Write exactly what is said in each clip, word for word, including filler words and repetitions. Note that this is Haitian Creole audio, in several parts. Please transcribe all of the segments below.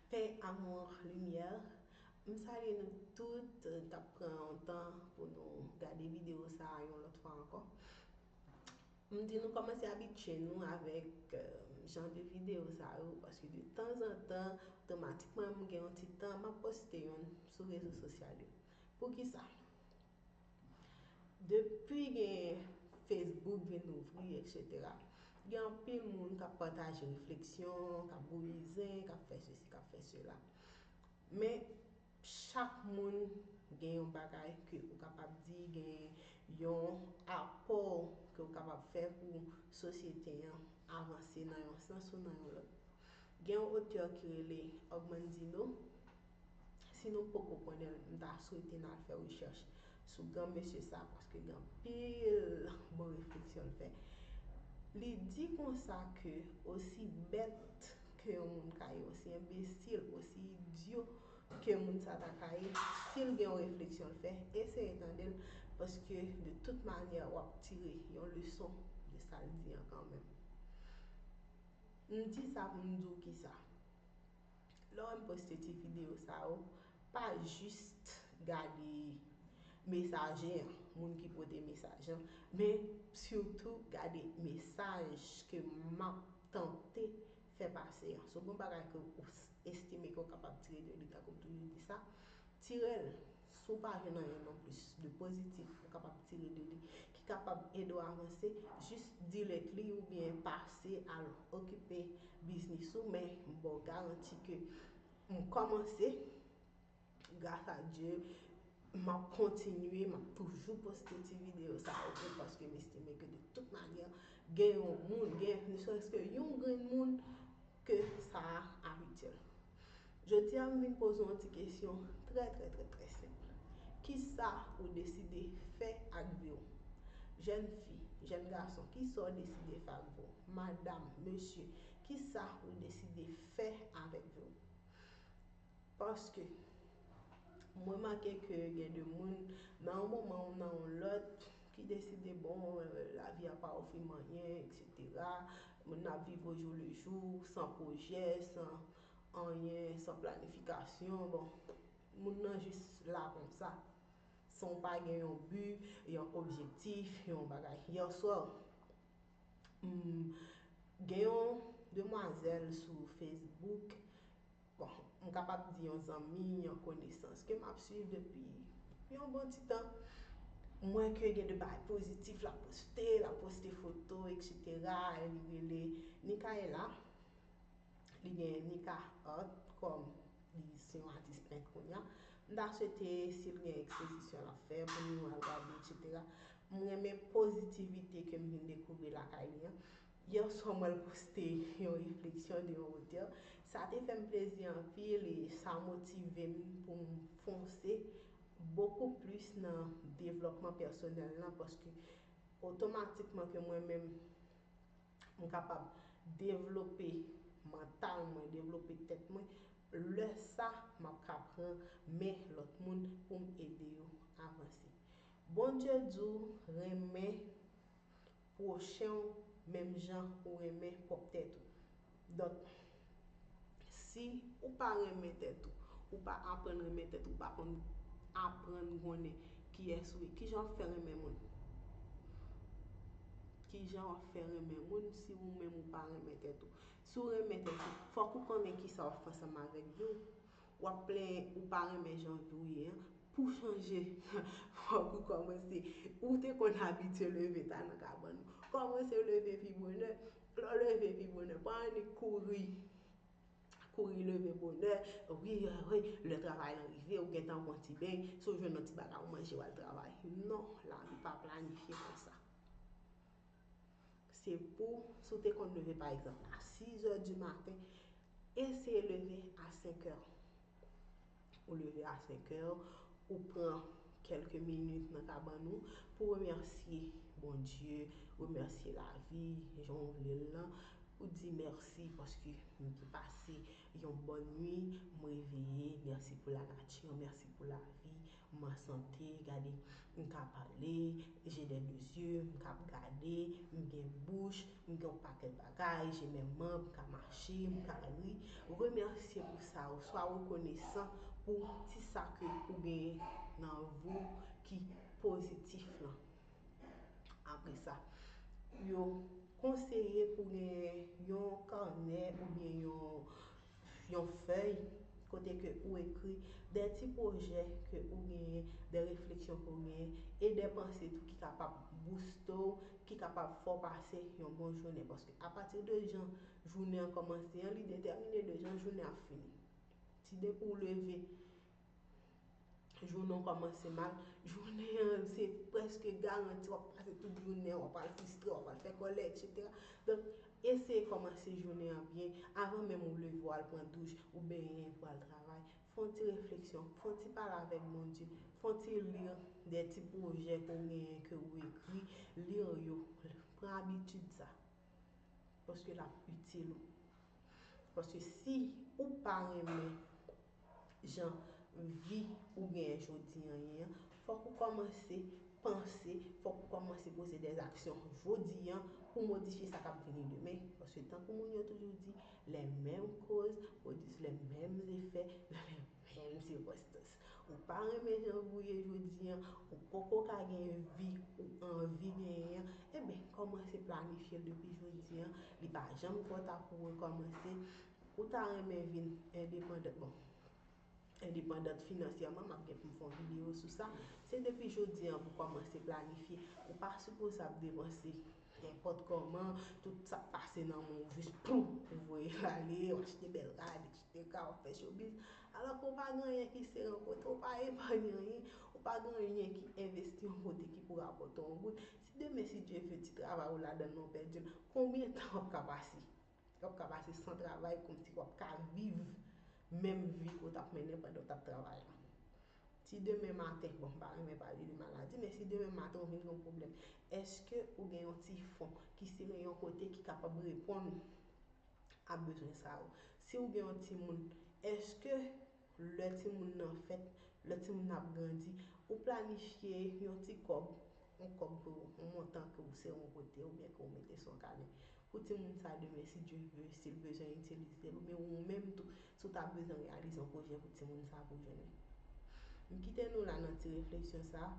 Paix, amour, lumière. M salye nou tout, euh, k ap pran yon tan pou nou gade videyo sa a yon lòt fwa ankò. M di nou kòmanse abitye nou avèk, euh, jan de videyo sa yo, paske de tanzantan, otomatikman m gen yon ti tan, m ap poste youn sou rezo sosyal yo. Poukisa? Depi gen Facebook vin ouvri, etsetera, gen anpil moun k ap pataje refleksyon, k ap gouye zen, k ap fè sesi, k ap fè sela. Men, chak moun gen yon bagay ke ou kapab di, gen yon apò ke ou kapab fè pou sosyete an avanse nan yon sans ou nan yon lòt. Gen yon otè ki rele Ogmandino. Si nou poko konnen l, m ta swete n al fè rechèch sou gran mesye sa, paske gen anpil bon refleksyon l fè. Li di konsa ke osi bèt ke yon moun ka ye, osi enbesil, osi idyo ke moun sa ta ka ye, si l gen yon refleksyon l fè, eseye tande l, paske de tout manyè w ap tire yon leson de sa l di an kanmenm. M di sa pou m di w kisa. Lè w wè m poste ti videyo sa yo, pa jis gade mesaje an, moun ki pote mesaj lan, men sitou gade mesaj ke m ap tante fè pase an. Si w gen yon bagay ke ou s- estime ke w kapab tire de li, tankou m toujou di sa, tire l. Si w pa jwenn anyen non plis de pozitif ou kapab tire de li, ki kapab ede w avanse, jis delete li oubyen pase al okipe biznis ou, men m ba w garanti ke m kòmanse, gras a Dye, m ap kontinye, m ap toujou poste ti videyo sa yo tou, paske m estime ke de tout manyè, gen yon moun, gen ne serait-ce que yon grenn moun ke sa a itil. Jodi a, m vin poze w yon ti kesyon trè, trè, trè, trè senp. Kisa ou deside fè ak vi w? Jèn fi, jèn gason, kisa w deside fè ak vi w? Madanm, mesye, kisa ou deside fè avèk vi w? Paske m remake ke gen de moun, nan yon moman ou nan yon lòt, ki deside, bon, euh, lavi a pa ofri m anyen, etsetera. Moun nan ap viv au jour le jour, san pwojè, san anyen, san planifikasyon. Bon, moun nan jis la konsa, san w pa gen yon bi, yon objektif, yon bagay. Yè swa, m gen yon demwazèl sou Facebook, bon, m kapab di yon zanmi, yon konesans ke m ap swiv depi yon bon ti tan. M wè ke gen de bagay pozitif l ap poste, l ap poste foto, etsetera. E li rele Nikaela. Li gen Nika Art kòm li se yon atis pent kounye a. M ta swete si l gen ekspozisyon l ap fè pou nou al gade, etsetera. M renmen pozitivite ke m vin dekouvri lakay li an. Yè swa, m wè l poste yon refleksyon de yon otè. Sa te fè m plezi anpil e sa motive m pou m fonse bokou plis nan devlòpman pèsonèl lan, paske otomatikman ke mwen menm, m kapab devlope mantal mwen, devlope tèt mwen, lè sa, m ap ka pran men lòt moun pou m ede yo avanse. Bondye di w renmen pwochen w menm jan ou renmen pwòp tèt ou. Donk, si ou pa renmen tèt ou, ou pa aprann renmen tèt ou, ou pa konn aprann konnen kiyès ou ye, kijan w ap fè renmen moun? Kijan w ap fè renmen moun si ou menm ou pa renmen tèt ou? Si w renmen tèt ou, fòk ou konnen kisa w ap fè ansanm avèk vi w. W ap plenyen ou pa renmen jan vi w ye an. Pou chanje, fòk ou kòmanse. Ou te konn abitye leve ta nan kabann ou. Kòmanse leve pi bonè. Lè w leve pi bonè, pa annik kouri. Kouri leve bonè. Wi, wi, lè travay lan rive, ou gentan pran ti beny. Si w jwenn yon ti bagay ou manje, w al travay. Non, lavi pa planifye konsa. Se pou, si w te konn leve, pa egzanp, a sizè di maten, eseye leve a senkè. Ou leve a senkè, ou pran kèlke minit nan kabann ou pou remèsye Bondye, remèsye lavi, jan w vle l lan. Ou di mèsi paske m te pase yon bòn nwi, m reveye, mèsi pou lanati, mèsi pou lavi, M an sante, gade, m ka pale, j'ai des deux yeux, m ka gade, m gen bouch, m gen yon pakèt bagay, j'ai mes membres, m ka mache, m ka ri. Remèsye pou sa, ou swa rekonesan pou ti sa ke ou genyen nan vi w ki pozitif lan. Apre sa, yo konseye pou gen yon kanè oubyen yon, yon fèy kote ke ou ekri de ti pwojè ke ou genyen, de refleksyon ke ou genyen, e de panse tou ki kapab booste w, ki kapab fè w pase yon bon jounen. Paske apati de jan jounen an kòmanse an, li detèmine de jan jounen ap fini. Si depi w leve, jounen w kòmanse mal, jounen an se prèske garanti w ap pase tout jounen an, w ap pral fristre, w ap pral fè kòlè, etsetera. Donk, eseye kòmanse jounen an byen, avan menm ou leve, w al pran douch, ou benyen pou al travay. Fè yon ti refleksyon, fè yon ti pale avèk Bondye, fè yon ti li de ti pwojè ke w genyen, ke ou ekri, li yo, pran abitid sa. Paske l ap itil ou. Paske si ou pa renmen jan vi ou genyen jodi an ye an, fòk ou kòmanse panse, fòk ou kòmanse poze de aksyon jodi an pou modifye sa k ap vini demen. Paske tankou moun yo toujou di, les mêmes causes produisent les mêmes effets dans les mêmes circonstances. Ou pa renmen jan ou ye jodi an, ou poko ka gen vi ou anvi genyen an, ebyen, kòmanse planifye l depi jodi an. Li pa janm twò ta pou rekòmanse. Ou ta renmen vin endepandant, bon, endepandant finansyèman, m ap gen pou m fè yon videyo sou sa. Se depi jodi an pou kòmanse planifye. Ou pa sipoze ap depanse nenpòt kòman, tout sa k pase nan men w, jis poum, ou voye l ale, w achte bèl rad, etsetera, w ap fè showbiz. Alò ke w pa gen anyen ki sere nan kont ou, w pa epanye anyen, ou pa gen anyen ki envesti yon kote ki pou rapòte w yon goud. Si demen, si Dye vle, ti travay ou ladan nan w pèdi l, konbyen tan w ap ka pase? W ap ka pase san travay kòmsi w ap ka viv menm vi ke w t ap mennen pandan w t ap travay la. Si demen maten, bon, m pa renmen pale de maladi, men si demen maten ou vin gen yon pwoblèm, èske ou gen yon ti fon ki sere yon kote ki kapab reponn a bezwen sa yo? Si ou gen yon timoun, èske lè timoun nan fèt, lè timoun nan ap grandi, ou planifye yon ti kòb, yon kòb ke w, yon montan ke w sere yon kote oubyen ke w mete sou yon kanè pou timoun sa demen, si Dye vle, si l bezwen itilize l, oubyen ou menm tou, si w ta bezwen reyalize yon pwojè pou timoun sa pou jwenn li. M kite nou la nan ti refleksyon sa.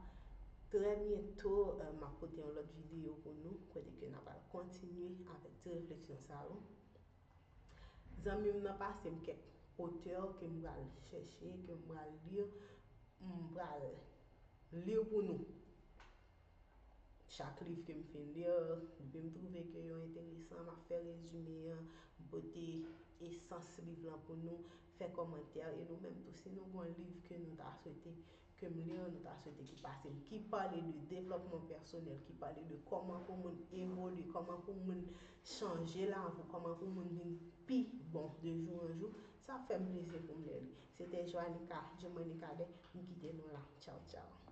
Trè byento, euh, m ap pote yon lòt videyo pou nou, kote ke n ap al kontinye avèk ti refleksyon sa yo. Zanmi m nan pase m kèk otè ke m pral chèche, ke m pral li, m pral li pou nou. Chak liv ke m fin li, depi m twouve ke yo enteresan, m ap fè rezime an, m pote esans liv lan pou nou, fè kòmantè, e nou menm tou, si nou gen yon liv ke nou ta swete ke m li an, nou ta swete ki pase m, ki pale de devlòpman pèsonèl, ki pale de kòman pou moun evolye, kòman pou moun chanje lavi w, kòman pou moun vin pi bon de jou an jou, sa ap fè m plezi pou m li li. Se te Joanica Germany Cadet, m kite nou la. Tchaw, tchaw.